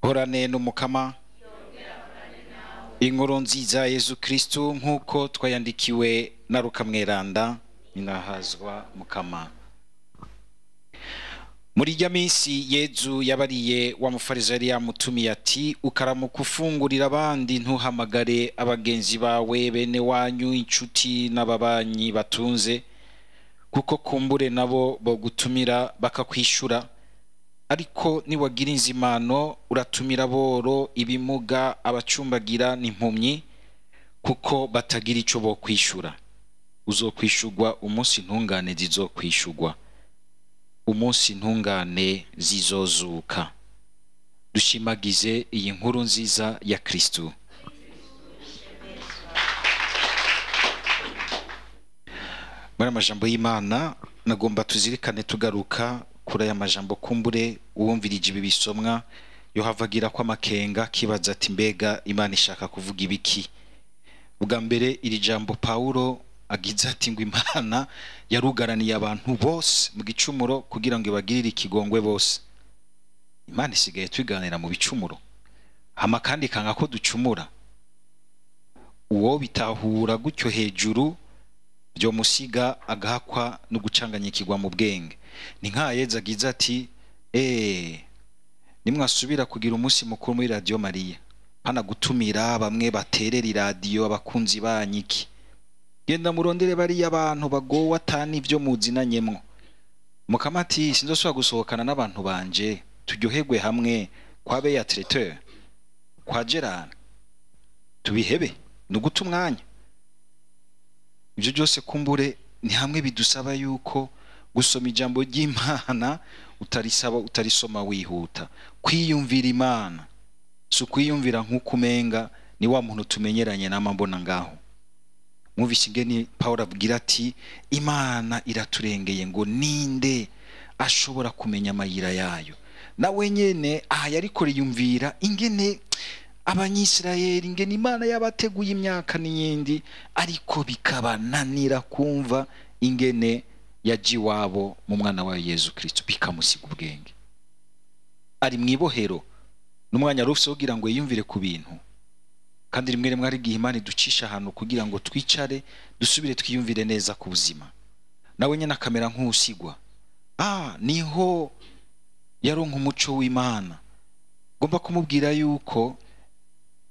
Horane n'umukama. Inkuru nziza Yezu Kristu nk'uko twayandikiwe na Luka Mweranda, inahazwa mukama. Muri irya minsi Yezu yabariye wa mufarizayo yari yamutumiye ati: ukaramuka ufungurira abandi, ntuhamagare abagenzi bawe, bene wanyu, inshuti n'ababanyi batunze, kuko kumbure nabo bogutumira bakakwishura. Ariko niwagira inzimano uratumira aboro, ibimuga, abacumbagira n'impumyi, kuko batagira ico bokwishura. Uzokwishurwa umunsi intungane zizokwishurwa, umunsi intungane zizozuka. Dushimagize iyi nkuru nziza ya Kristu. Muri amajambo y'Imana nagomba tuzirikane tugaruka kuri aya majambo, kumbure uwumvirije ibi bisomwa yohavagira ko amakenga kibaza ati mbega Imana ishaka kuvuga ibiki. Bwa mbere iri jambo Paulo agize ati ngo Imana yarugaraniye abantu bose mu gicumuro kugira ngo ibagirire ikigongwe bose. Imana isigaye twiganira mu bicumuro, hama kandi kanga ko ducumura. Uwo bitahura gutyo hejuru byo musiga agahakwa no gucanganyikirwa mu bwenge. Ni nka Yezu agize ati nimwasubira kugira umunsi mukuru muri Radio Maria, pana gutumira bamwe baterera iradiyo abakunzi banyiki, genda murondere bariya abantu bagowe atani ivyo muzinanyemwo. Mukama ati sinzosubira gusohokana n'abantu banje turyoherwe hamwe kwa Beya Traiteur, kwa Gerard, tubihebe nuguta umwanya. Ibyo byose kumbure ni hamwe bidusaba yuko gusoma ijambo ry'Imana utarisaba utarisoma wihuta. Kwiyumvira Imana si ukwiyumvira nk'uko umenga ni wa muntu tumenyeranye nama mbona ngaho. Mwumvise ingene Paulo abwira ati Imana iraturengeye ngo ninde ashobora kumenya amayira yayo. Nawe nyene aha yariko yiyumvira ingene Abanyisirayeli ingene Imana yabateguye imyaka n'iyindi, ariko bikabananira kumva ingene yaje iwabo mu mwana wa Yezu Kristo, bikamusiga ubwenge. Ari mwibohero n'umwanya rufise kugira ngo yiyumvire ku bintu, kandi rimwe rimwe ari igihe Imana iducisha ahantu kugira ngo twicare dusubire twiyumvire neza ku buzima. Nawe nyene akamera nk'usigwa. Niho yaronka umuco w'Imana. Ngomba kumubwira yuko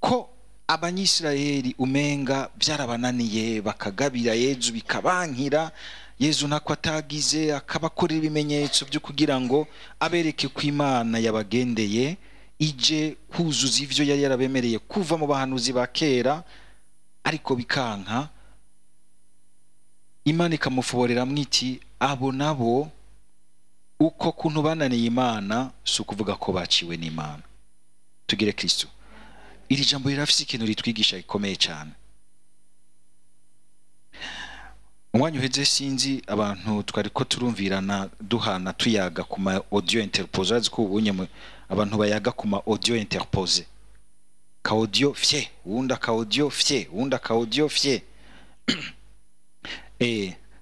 ko Abanyisirayeli umenga byarabananiye, bakagabira Yezu bikabankira. Yezu ntako atagize, akabakorera ibimenyetso byo kugira ngo abereke ko Imana yabagendeye ije kuzuza ivyo yari yarabemereye kuva mu bahanuzi ba kera, ariko bikanka. Imana ikamufoborera mwiti abo nabo uko kuntu bananiye Imana si ukuvuga ko baciwe n'Imana. Tugire Kristo. Iri jambo rirafise ikintu ritwigisha gikomeye cyane. Umwanya uheze sinzi abantu twari ko turumvirana duhana tuyaga ku ma audio interposé, azi ko ubunye abantu bayaga ku ma audio interposé, ka audio fye wunda, ka audio fye wunda, ka audio fye.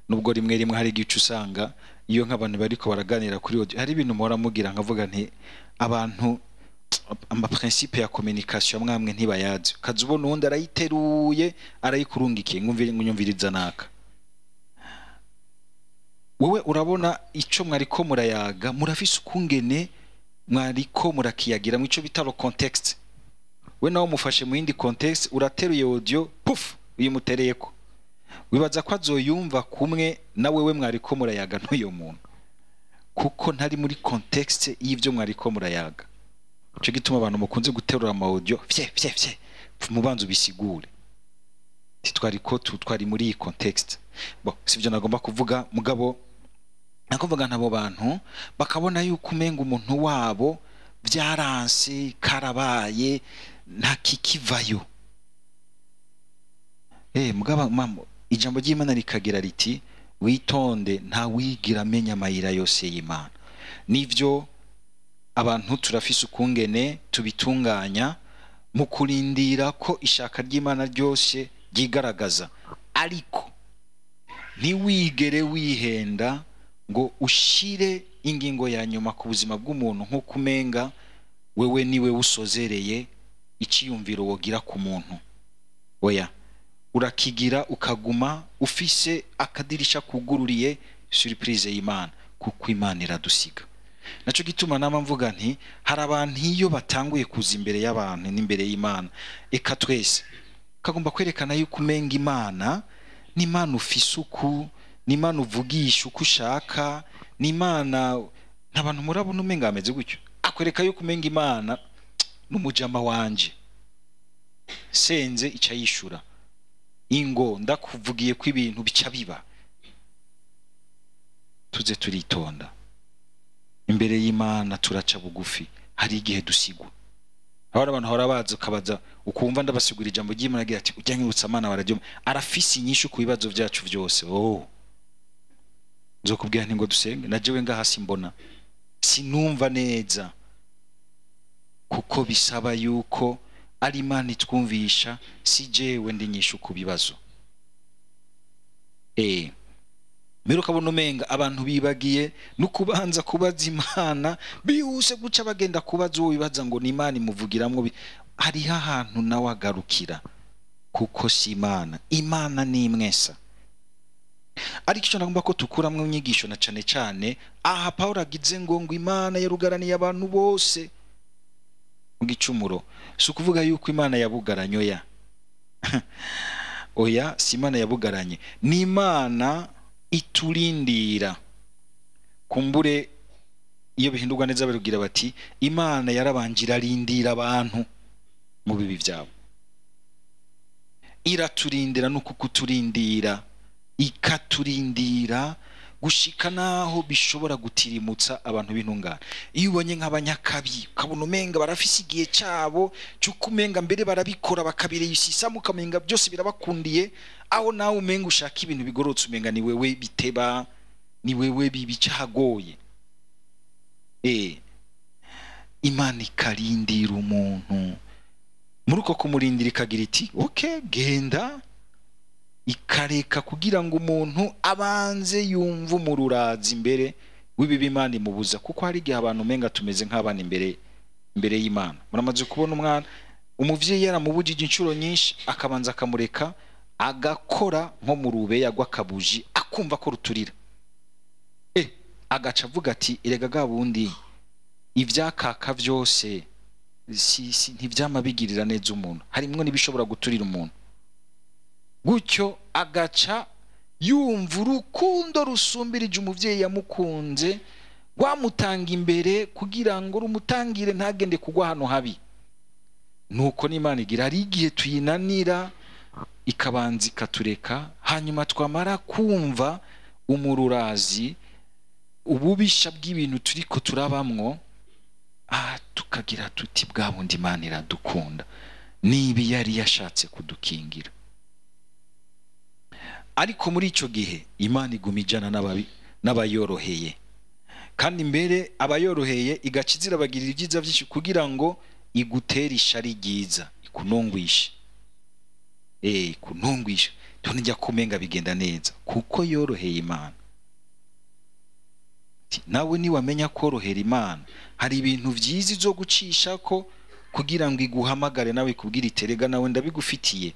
Nubwo rimwe rimwe hari igice usanga iyo nk'abantu bariko baraganira kuri audio hari ibintu mpora mugira nkavuga nti abantu ama principe ya communication mwamwe ntibayazi. Kaza ubona uwundi arayiteruye arayikurungikiye, ngumviriza naka. Wewe urabona ico mwariko murayaga, murafise ukungene mwariko murakiyagira mu ico bita le contexte. We nawe mufashe mu yindi contexte, urateruye audio puf uyimutereyeko, wibaza ko azoyumva kumwe na wewe mwariko murayaga n'uyo muntu, kuko ntari muri contexte y'ivyo mwariko murayaga. Ico gituma abantu mukunze guterura ama audio fye fye fye, mubanze ubisigure titwariko twari muri iyi contexte. Bon, sivyo nagomba kuvuga, mugabo nakuvuga nabo bantu bakabona yuko umenga umuntu wabo byaranse karabaye nta kikivayo. Mugabo mama, ijambo ry'Imana rikagira riti witonde nta wigira amenya amayira yose y'Imana. Nivyo abantu turafise ukungene tubitunganya mu kurindira ko ishaka ry'Imana ryose ryigaragaza, ariko ntiwigere wihenda ngo ushire ingingo ya nyuma ku buzima bw'umuntu nk'uko umenga Wewe niwe usozereye iciyumviro wogira ku muntu. Oya, urakigira ukaguma ufise akadirisha kugururiye surprise y'Imana, kuko Imana iradusiga. Naco gituma nama mvuga nti hari abantu iyo batanguye kuza imbere y'abantu n'imbere y'Imana, eka twese kagomba kwerekana yuko umenga Imana ni Imana ufise uku, ni Imana uvugisha uko ushaka, ni Imana. Nta bantu murabona umenga ameze gutyo, akwereka yuko umenga Imana n'umujama wanje, senze ica yishura, ingo ndakuvugiye ko ibintu bica biba. Tuze turitonda imbere y'Imana, turaca bugufi. Hari igihe dusigwa, aho abantu hora baza ukabaza ukumva ndabasigura ijambo ry'Imana agira ati ujya nkibutsa Imana barajyo arafise inyishu ku bibazo byacu byose. Oh, nzokubwira nti ngo dusenge, na jewe ngaha simbona, sinumva neza, kuko bisaba yuko ari Imana itwumvisha, si jewe ndi nyishu ku bibazo. Mbere ukabona umenga abantu bibagiye no kubanza kubaza Imana, bihuse guca bagenda kubaza uwo bibaza ngo ni Imana imuvugiramwo. Hariho ahantu nawe agarukira, kuko si Imana, Imana ni imwesa. Ariko icyo nagomba ko tukuramwo inyigisho na cane cane aha Paulo agize ngo Imana yarugaraniye abantu bose mu gicumuro, si ukuvuga yuko Imana yabugaranye. Oya, oya, si Imana yabugaranye, ni Imana iturindira. Kumbure iyo bihindurwa neza barugira bati Imana yarabanjira arindira abantu mu bibi byabo, iraturindira no kukuturindira, ikaturindira gushika naho bishobora gutirimutsa abantu b'intungane. Iyo ubonye nk'abanyakabi ukabona umenga barafise igihe cyabo cy'uko umenga mbere barabikora bakabireyisisa, mukamenga byose birabakundiye, aho nawe umenga ushaka ibintu bigorotse, umenga ni wewe biteba, ni wewe bibicagoye. Imana ikarindira umuntu, muri uko kumurindira ikagira iti okay, genda, ikareka kugira ngo umuntu abanze yumve umururazi imbere w'ibibi Imana imubuza. Kuko hari igihe abantu umenga tumeze nk'abana imbere y'Imana. Muramaze kubona umwana umuvyeyi yaramubujije inshuro nyinshi, akabanza akamureka agakora nko mu rubeya rw'akabuji, akumva ko ruturira, agaca avuga ati erega ga bundi ivyakaka vyose si ntivyama bigirira neza umuntu, harimwo n'ibishobora guturira umuntu. Gutyo agaca yumva urukundo rusumbirije umuvyeyi yamukunze, rwamutanga imbere kugira ngo rumutangire ntagende kugwa hano habi. Nuko n'Imana igira hari igihe tuyinanira ikabanza ikatureka, hanyuma twamara kumva umururazi ububisha bw'ibintu turiko turabamwo, tukagira tuti bwa bundi Imana iradukunda, nibi yari yashatse kudukingira. Ariko muri ico gihe Imana iguma ijana n'abayoroheye, kandi mbere abayoroheye igaca izirabagirira ibyiza byinshi kugira ngo igutere ishari ryiza, ikunungwishe. Ikunungwishe tone njya kumenga bigenda neza kuko yoroheye Imana. Nawe ni wamenya korohera Imana, hari ibintu vyiza zo gucisha ko kugira ngo iguhamagare nawe ikubwire iterega nawe ndabigufitiye.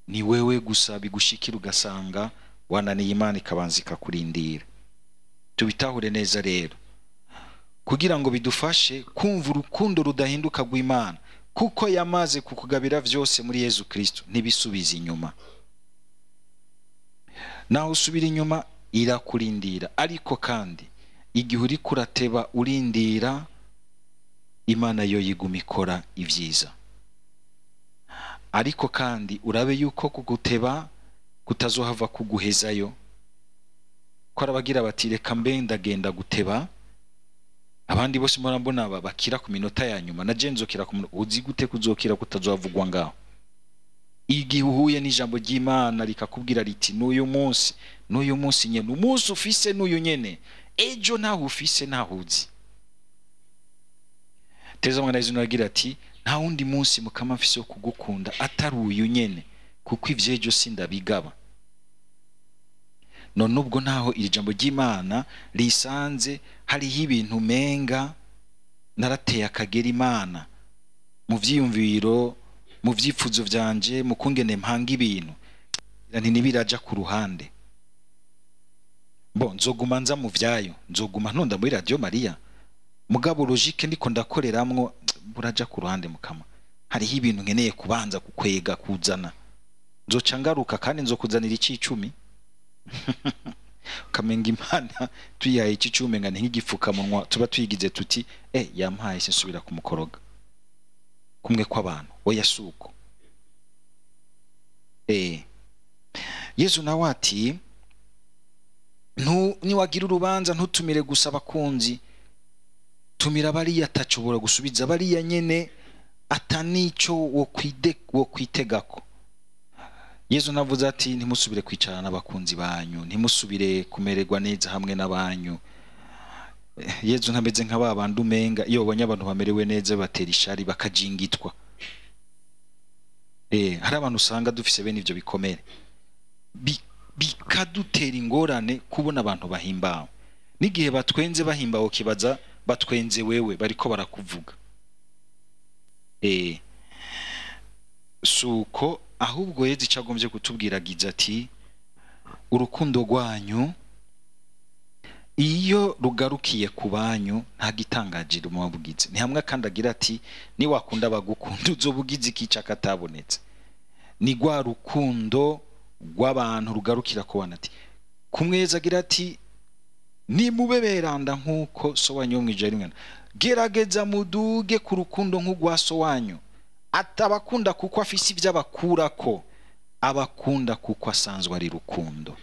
Ni wewe gusa bigushikira ugasanga wananiye Imana ikabanza ikakurindira. Tubitahure neza rero kugira ngo bidufashe kumva urukundo rudahinduka rw'Imana, kuko yamaze kukugabira vyose muri Yesu Kristo, ntibisubiza inyuma. Naho usubira inyuma irakurindira, ariko kandi igihe uri kurateba urindira, Imana yo yiguma ikora ivyiza. Ariko kandi urabe yuko kuguteba kutazohava kuguhezayo, ko arabagira bati reka mbe ndagenda guteba, abandi bose murambona bakira ku minota ya nyuma, na je nzokira ku uzi gute kuzokira kutazohavugwa ngaho. Igihe uhuye n'ijambo ry'Imana rikakubwira riti n'uyu munsi, n'uyu munsi nyene, umunsi ufise n'uyu nyene, ejo ntaho ufise ntahuzi. Tereza mwana Yezu agira ati nta wundi munsi mukama mfise wo kugukunda atari uyu nyene, kuko ivyejo sindabigaba. None ubwo ntaho iri jambo ry'Imana risanze hariho ibintu menga Narateye akagera Imana mu vyiyumviro, mu vyifuzo vyanje, mu kungene mpanga ibintu, nti nibiraja ku ruhande. Bo nzoguma nza mu vyayo, nzoguma ntonda muri Radio Maria, mugabo logique ndiko ndakoreramwo buraja ku ruhande. Mukama, hariho ibintu nkeneye kubanza kukwega kuzana, nzoca ngaruka kandi nzokuzanira icicumi. Ukamenga Imana tuyihaye icicumi nga ni nk'igifukamunwa tuba tuyigize tuti yampaye sinsubira kumukoroga kumwe kw'abantu. Oya, suko. Yezu nawe ati niwagira urubanza ntutumire gusa abakunzi, tumira bariya atashobora gusubiza, bariya nyene atanico wo kwitegako. Yezu navuze ati ntimusubire kwicarana n'abakunzi banyu, ntimusubire kumererwa neza hamwe n'abanyu. Yezu ntameze nka ba bandi umenga iyo babonye abantu bamerewe neza batera ishari bakajingitwa. Hari abantu usanga dufise bene ivyo bikomere bikadutera ingorane kubona abantu bahimbawe, n'igihe batwenze bahimbawe kibaza batwenze wewe bariko barakuvuga. Suko ahubwo Yezu icagombye kutubwiragiza ati urukundo rwanyu iyo rugarukiye ku banyu nta gitangaje mubabugize. Ni hamwe kandi agira ati niwakunda abagukunda uzobugize ikica katabonetse. Ni rwa rukundo rw'abantu rugarukira ku bantu. Ati kumweza agira ati nimube beranda nkuko so wanyu wo mw'ijuru ari mwana, gerageza muduge ku rukundo nk'urwa so wanyu. Atabakunda kuko afise ibyo abakurako, abakunda kuko asanzwe ari rukundo.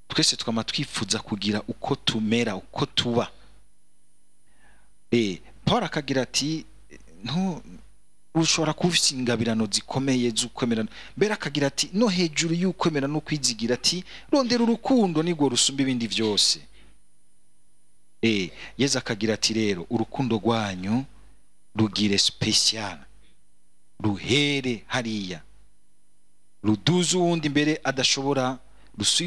Twese twama twifuza kugira uko tumera, uko tuba. Paul akagira ati ushobora kuba ufise ingabirano zikomeye z'ukwemerana, mbere akagira ati no hejuru y'ukwemera no kwizigira, ati rondera urukundo nirwo rusumba ibindi vyose. Yezu akagira ati rero urukundo rwanyu rugire special, ruhere hariya, ruduze uwundi mbere adashobora,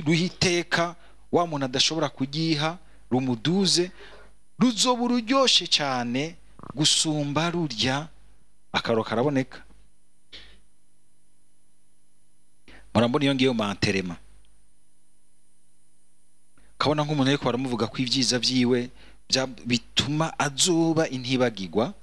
ruhiteka wa muntu adashobora kugiha, rumuduze, ruzoba ururyoshe cyane gusumba rurya. Akaro karaboneka. Murambona iyo ngiyo manterema, kabona nk'umuntu ariko baramuvuga ko ibyiza vyiwe bituma azoba intibagirwa.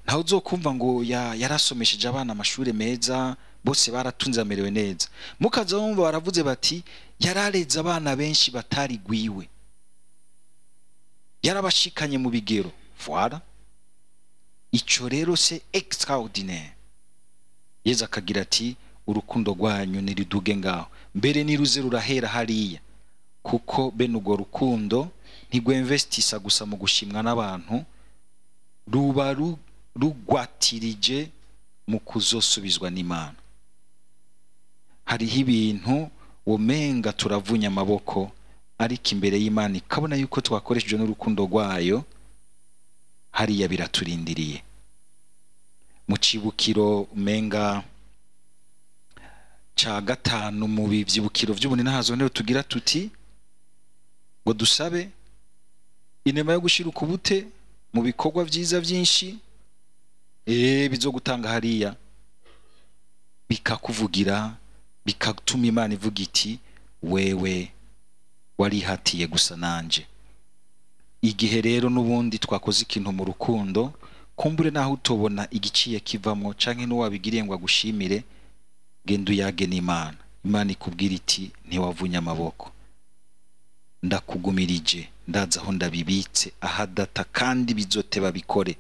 Ntawe uzokumva ngo yarasomesheje abana amashure meza, bose baratunze amerewe neza. Mukaza bumva baravuze bati yarareze abana benshi batari gwiwe, yarabashikanye mu bigero. Voilà, ico rero c'est extraordinaire. Yezu akagira ati urukundo rwanyu niriduge ngaho, mbere niruze rurahera hariya, kuko bene urwo rukundo ntigwemvestisa gusa mu gushimwa n'abantu, ruba rugwatirije mu kuzosubizwa n'Imana. Hariho ibintu womenga turavunya amaboko, ariko imbere y'Imana ikabona yuko twakoreshejwe n'urukundo rwayo, hariya biraturindiriye. Mu cibukiro umenga ca gatanu mu bivyibukiro vy'ubuninahazo niho tugira tuti ngo dusabe inema yo gushira ukubute mu bikorwa vyiza vyinshi, bizogutanga hariya, bikakuvugira, bikatuma Imana ivuga iti wewe warihatiye gusa nanje. Igihe rero nubundi twakoze ikintu mu rukundo, kumbure naho utobona igiciye kivamwo canke n'uwabigiriye ngo agushimire, genda uyage n'Imana. Imana ikubwira iti ntiwavunya amaboko, ndakugumirije, ndaza aho ndabibitse ahadata, kandi bizoteba bikore,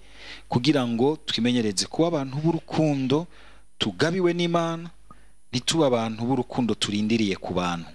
kugira ngo twimenyereze kuba abantu b'urukundo tugabiwe n'Imana, ntituba abantu b'urukundo turindiriye ku bantu.